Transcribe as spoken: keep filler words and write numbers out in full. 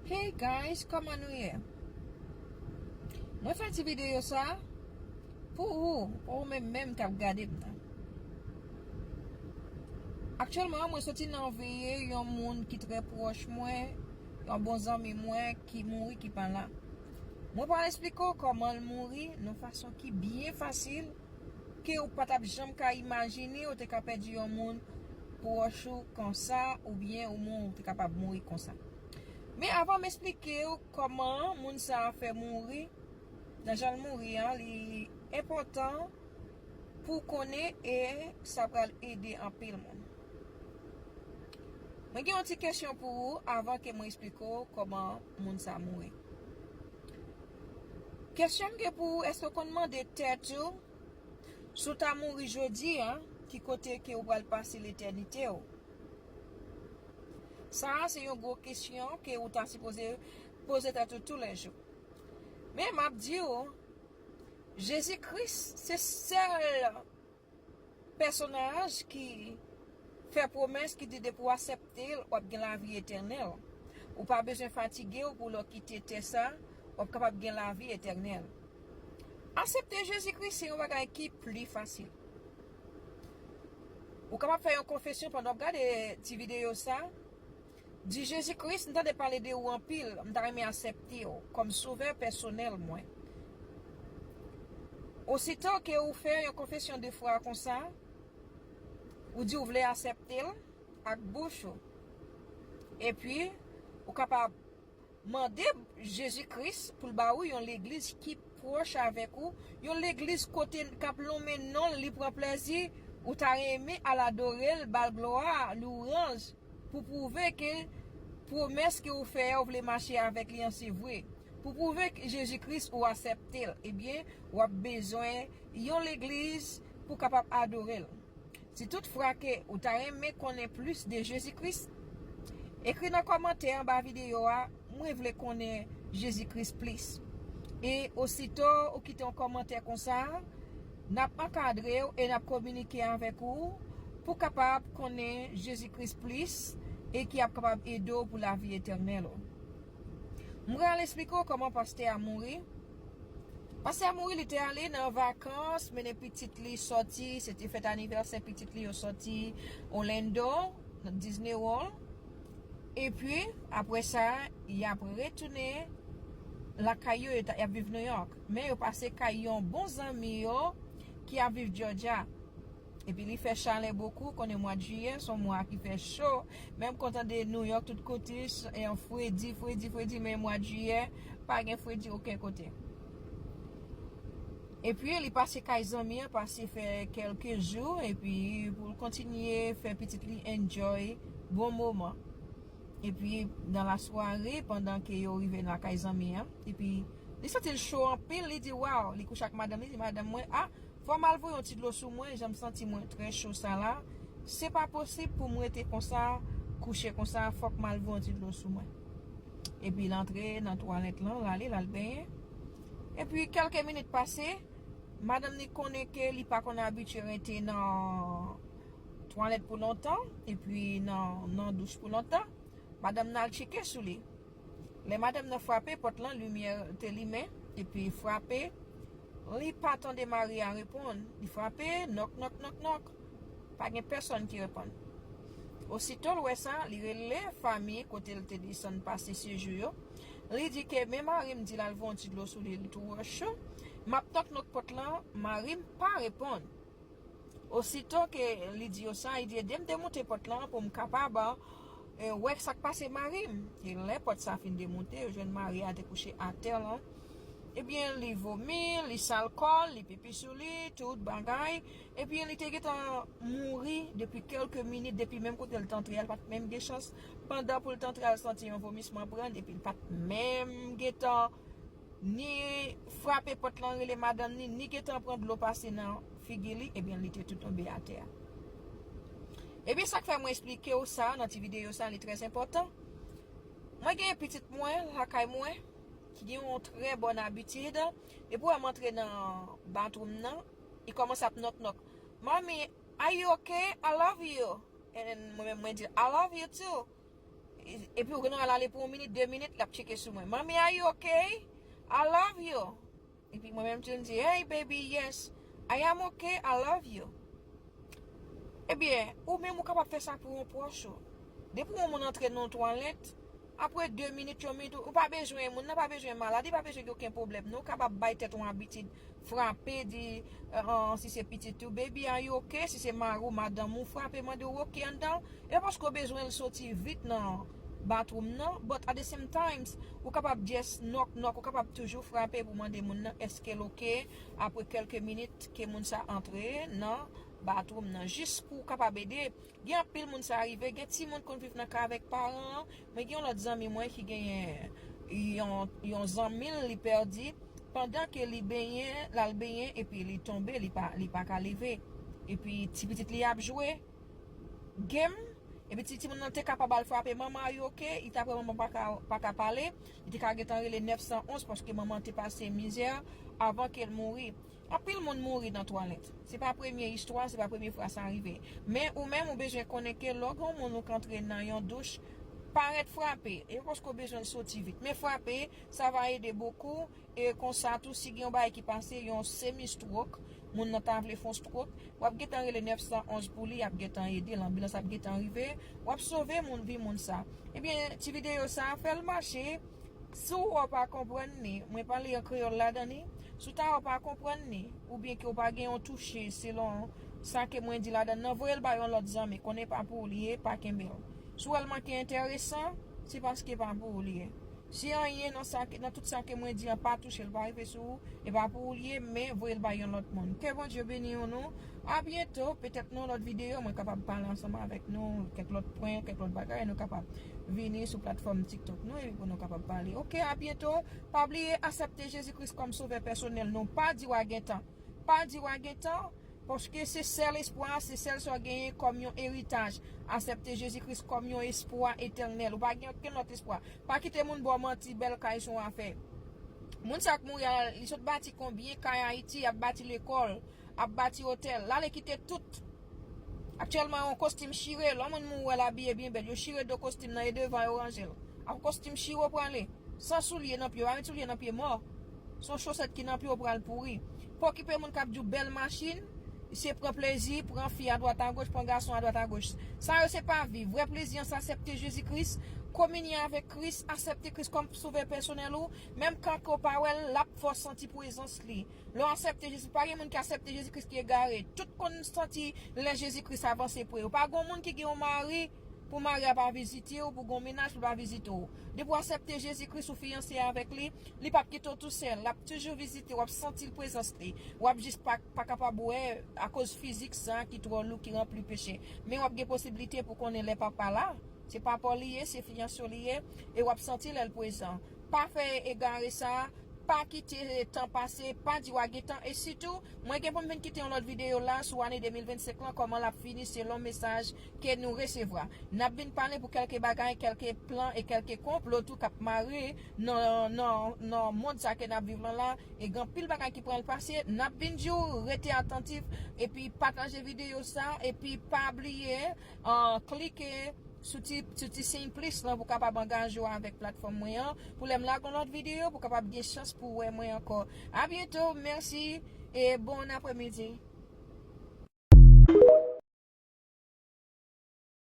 Hey guys, kòman nou ye? Mwen fè ti videyo sa pou ou, pou ou menm menm k ap gade m nan. Aktyèlman, mwen soti nan veye yon moun ki trè pwòch mwen, yon bon zanmi mwen ki mouri, ki pa la. Mwen pral eksplike w kòman l mouri nan fason ki byen fasil, ke ou pa t ap janm ka imajine ou te ka pèdi yon moun pwòch ou konsa, oubyen ou moun ou te kapab mouri konsa. Men avan m eksplike w kòman moun sa a fè mouri, nan jan l mouri an, li enpòtan pou w konnen e sa pral ede anpil moun. Mwen gen yon ti kesyon pou ou avan ke mwen eksplike w kòman moun sa mouri. Kesyon m gen pou ou, èske w konn mande tèt ou, si w ta mouri jodi a, ki kote ke ou pral pase letènite w? Sa a se yon gwo kesyon ke ou ta sipoze poze tèt ou toulejou. Men m ap di w, Jezi Kris se sèl pèsonaj ki fè pwomès ki di depi w aksepte l, w ap gen lavi etènèl. Ou pa bezwen fatige w pou lè w kite tè sa, w ap kapab gen lavi etènèl. Aksepte Jezi Kris se yon bagay ki pli fasil. Ou kapab fè yon konfesyon pandan w ap gade ti videyo sa. Di, Jezi Kris, m tande pale de ou anpil, m ta renmen aksepte w kòm Sovè pèsonèl mwen. Osito ke ou fè yon konfesyon de fwa konsa, ou di ou vle aksepte l ak bouch ou. Epi, ou kapab mande Jezi Kris pou l ba ou yon legliz ki pwòch avèk ou, yon legliz kote k ap lonmen non l, li pran plezi, ou ta renmen al adore l, ba l glwa, louwanj, pou pwouve ke pwomès ke ou fè a, ou vle mache avèk li an, se vre. Pou pwouve ke Jezi Kris ou aksepte l, ebyen, w ap bezwen yon legliz pou kapab adore l. Si tout fwa ke ou ta renmen konnen plis de Jezi Kris, ekri nan kòmantè anba videyo a, mwen vle konnen Jezi Kris plis. E osito ou kite yon kòmantè konsa, n ap ankadre w e n ap kominike avèk ou pou kapab konnen Jezi Kris plis e ki ap kapab ede w pou lavi etènèl ou. M pral eksplike w kòman pastè a mouri. Pastè a mouri, li te ale nan vakans, mennen pitit li sòti, se te fèt anivèsè pitit li yo sòti Orlando, nan Disney World. Epi, apre sa, y ap retounen lakay yo, yo ta- y ap viv New York. Men yo pase kay yon bon zanmi yo ki ap viv Georgia. Epi li fè chalè bokou, konnen mwa jiyè se yon mwa ki fè cho. Menm kontan de New York tout kote, s- e an fredi, fredi, fredi, men mwa jiyè, pa gen fredi okenn kote. Epi li pase kay zanmi an, pase fè kèlke jou, epi pou l kontinye fè pitit li enjoy bon moman. Epi, nan lasware, pandan ke yo rive lakay zanmi an, epi li santi l cho anpil, li di, waw, li kouche ak madanm li, li di, madanm mwen, a, fò m al voye yon ti dlo sou mwen, jan m santi mwen trè cho sa la, se pa posib pou m rete konsa, kouche konsa, fòk m al voye yon ti dlo sou mwen. Epi l antre nan twalèt lan, l ale, l al benyen. Epi kèlke minit pase, madanm li konnen ke li pa konn abitye rete nan twalèt pou lontan, epi nan, nan douch pou lontan. Madanm nan al tcheke sou li. Lè madanm nan frape pòt lan, limyè te limen, epi frape, li pa tande mari a reponn. Li frape, nòk, nòk, nòk, nòk. Pa gen pèsòn ki reponn. Osito l wè sa, li rele fanmi kote l te desann pase sejou yo. Li di ke men mari m di l al voye yon ti dlo sou li, li twò cho. M ap nòk nòk pòt lan, mari m pa reponn. Osito ke li di yo sa, li di, ede m demonte pòt lan pou m kapab, e, wè sa k pase mari m. E lè pòt sa fin demonte, yo jwenn mari a te kouche atè lan. Ebyen, li vomi, li sal kò l, li pipi sou li, tout bagay. Ebyen, li te gentan mouri depi kèlke minit, depi menm kote l t antre a, l pa t menm gen chans. Pandan pou l t antre a, l santi yon vomisman pran l, epi l pa t menm gentan ni frape pòt lan, rele madanm ni, ni gentan pran dlo pase nan figi li, ebyen, li te tou tonbe atè a. Ebyen, sa k fè mwen eksplike w sa nan ti videyo sa, li trè enpòtan. Mwen gen pitit mwen lakay mwen ki gen yon trè bòn abitid. Depi w wè m antre nan bathroom nan, li kòmanse ap knock knock. Mommy, are you okay? I love you. And mwen menm mwen di, I love you too. Epi ou gen dwa al ale pou yon minit, de minit, l ap tcheke sou mwen. "Mommy, are you okay? I love you." Epi mwen menm tou, m di, "Hey, baby, yes, I am okay, I love you." Ebyen, ou menm ou kapab fè sa pou yon pwòch ou. Depi yon moun antre nan yon twalèt, apre de minit, yon minit, ou pa bezwen, moun nan pa bezwen malad, li pa bezwen gen okenn pwoblèm, non. Ou kapab bay tèt ou yon abitid, frape, di, eh, eh, si se pitit ou, "Baby, are you okay?" Si se mari w, madanm ou, frape, mande, "Ou oke anndan?" E pa paske w bezwen l soti vit nan bathroom nan, but at the same times, ou kapab just knock knock, ou kapab toujou frape pou mande moun nan èske l oke, apre kèlke minit ke moun sa antre nan bathroom nan, jis pou w kapab ede. Gen anpil moun sa rive, gen timoun konn viv nan kay avèk paran an. Mwen gen yon lòt zanmi mwen ki genyen yon, yon zanmi l, li pèdi, pandan ke li benyen, l al benyen, epi li tonbe, li pa, li pa ka leve. Epi ti pitit li ap jwe game, epi ti, timoun nan te kapab al frape, "Manman, are you okay?" Li t ap wè manman pa ka, pa ka pale, li te ka gentan rele nèf san onz paske manman te pase mizè avan ke l mouri. Anpil moun mouri nan twalèt. Se pa premye istwa, se pa premye fwa sa rive. Men ou menm ou bezwen konnen ke lè w gen yon moun ou k antre nan yon douch, parèt frape. E pa paske w bezwen l soti vit. Men frape, sa va ede bokou. E konsa tou, si gen yon bagay ki pase, yon semi stroke, moun nan ta vle fè yon stroke, w ap gentan rele nèf san onz pou li, y ap gentan ede, lanbilans ap gentan rive, w ap sove moun, vi moun sa. Ebyen, ti videyo sa, fè l mache. Si w wè w pa konprann li, mwen pale an kreyòl ladan li, si w ta wè w pa konprann li, oubyen ke w pa gen yon touche selon sa ke mwen di ladan nan, voye l bay yon lòt zanmi, konnen pa pou ou li ye, pa kenbe l. Si w wè l manke enteresan, se paske pa pou ou li ye. Si anyen nan sa ke, nan tout sa ke mwen di an pa touche l, pa rive sou ou, e pa pou ou li ye, men voye l bay yon lòt moun. Ke Bondye beni w nou. A byento, petèt nan yon lòt videyo, mwen kapab pale ansanm avèk nou, kèk lòt pwen, kèk lòt bagay, nou kapab vini sou platfòm TikTok nou, epi pou nou kapab pale. Oke, a byento. Pa bliye, aksepte Jezi Kris kòm sovè pèsonèl nou. Pa di w a gen tan. Pa di w a gen tan. Paske se sèl espwa, se sèl sa w genyen kòm yon eritaj. Aksepte Jezi Kris kòm yon espwa etènèl. Ou pa gen okenn lòt espwa. Pa kite moun ba w manti, bèl kay se yon afè. Moun sa k mouri a, li sot bati konbyen kay Ayiti, ap bati lekòl, ap bati otèl. L ale kite tout. Aktyèlman, yon kostim chire, lè yon moun mouri, l abiye byen bèl. Yo chire do kostim nan, e devan yo ranje l. Ak yon kostim chire w prale. San soulye nan pye, pa met soulye nan pye mò. Se yon chosèt ki nan pye w pral pouri. Pa okipe moun k ap di w bèl machin, se pran plezi, pran fi adwat agoch, pran gason adwat agoch. Sa yo se pa vi. Vrè plezi an se aksepte Jezi Kris, kominye avèk Kris, aksepte Kris kòm sovè pèsonèl ou. Menm kan ke w pa wè l, l ap fè w santi prezans li. Lè w aksepte Jezi, pa gen moun ki aksepte Jezi Kris ki egare. Tout konn santi lè Jezi Kris avanse pre yo. Pa gen moun ki gen yon mari pou mari a pa vizite w, pou gen yon mennaj pou l pa vizite w. Depi w aksepte Jezi Kris, ou fiyanse avèk li, li p ap kite w tousèl. L ap toujou vizite w, w ap santi l prezans li. W ap jis pa, pa kapab wè akoz fizik sa ki twò lou, ki ranpli peche. Men w ap gen posiblite pou konnen lè papa la. Se papa w li ye, se fiyanse w li ye, e w ap santi lè l prezan. Pa fè egare sa, pa kite tan pase, pa di w a gen tan, e sitou, mwen gen pou m vin kite yon lòt videyo la sou ane de mil vennsenk lan, kòman l ap fini selon mesaj ke nou resevwa. N ap vin pale pou kèlke bagay, kèlke plan e kèlke konplo tou k ap mare nan, nan, nan mond sa ke n ap viv lan la, e gen anpil bagay ki pral pase. N ap vin di w rete atantif, epi pataje videyo sa, epi pa bliye, ah, klike sou ti, sou ti siy plis lan pou kapab angaje w avèk platfòm mwen an, pou lè m lage yon lòt videyo, pou kapab gen chans pou w wè mwen ankò. A byento, mèsi, e bon aprèmidi.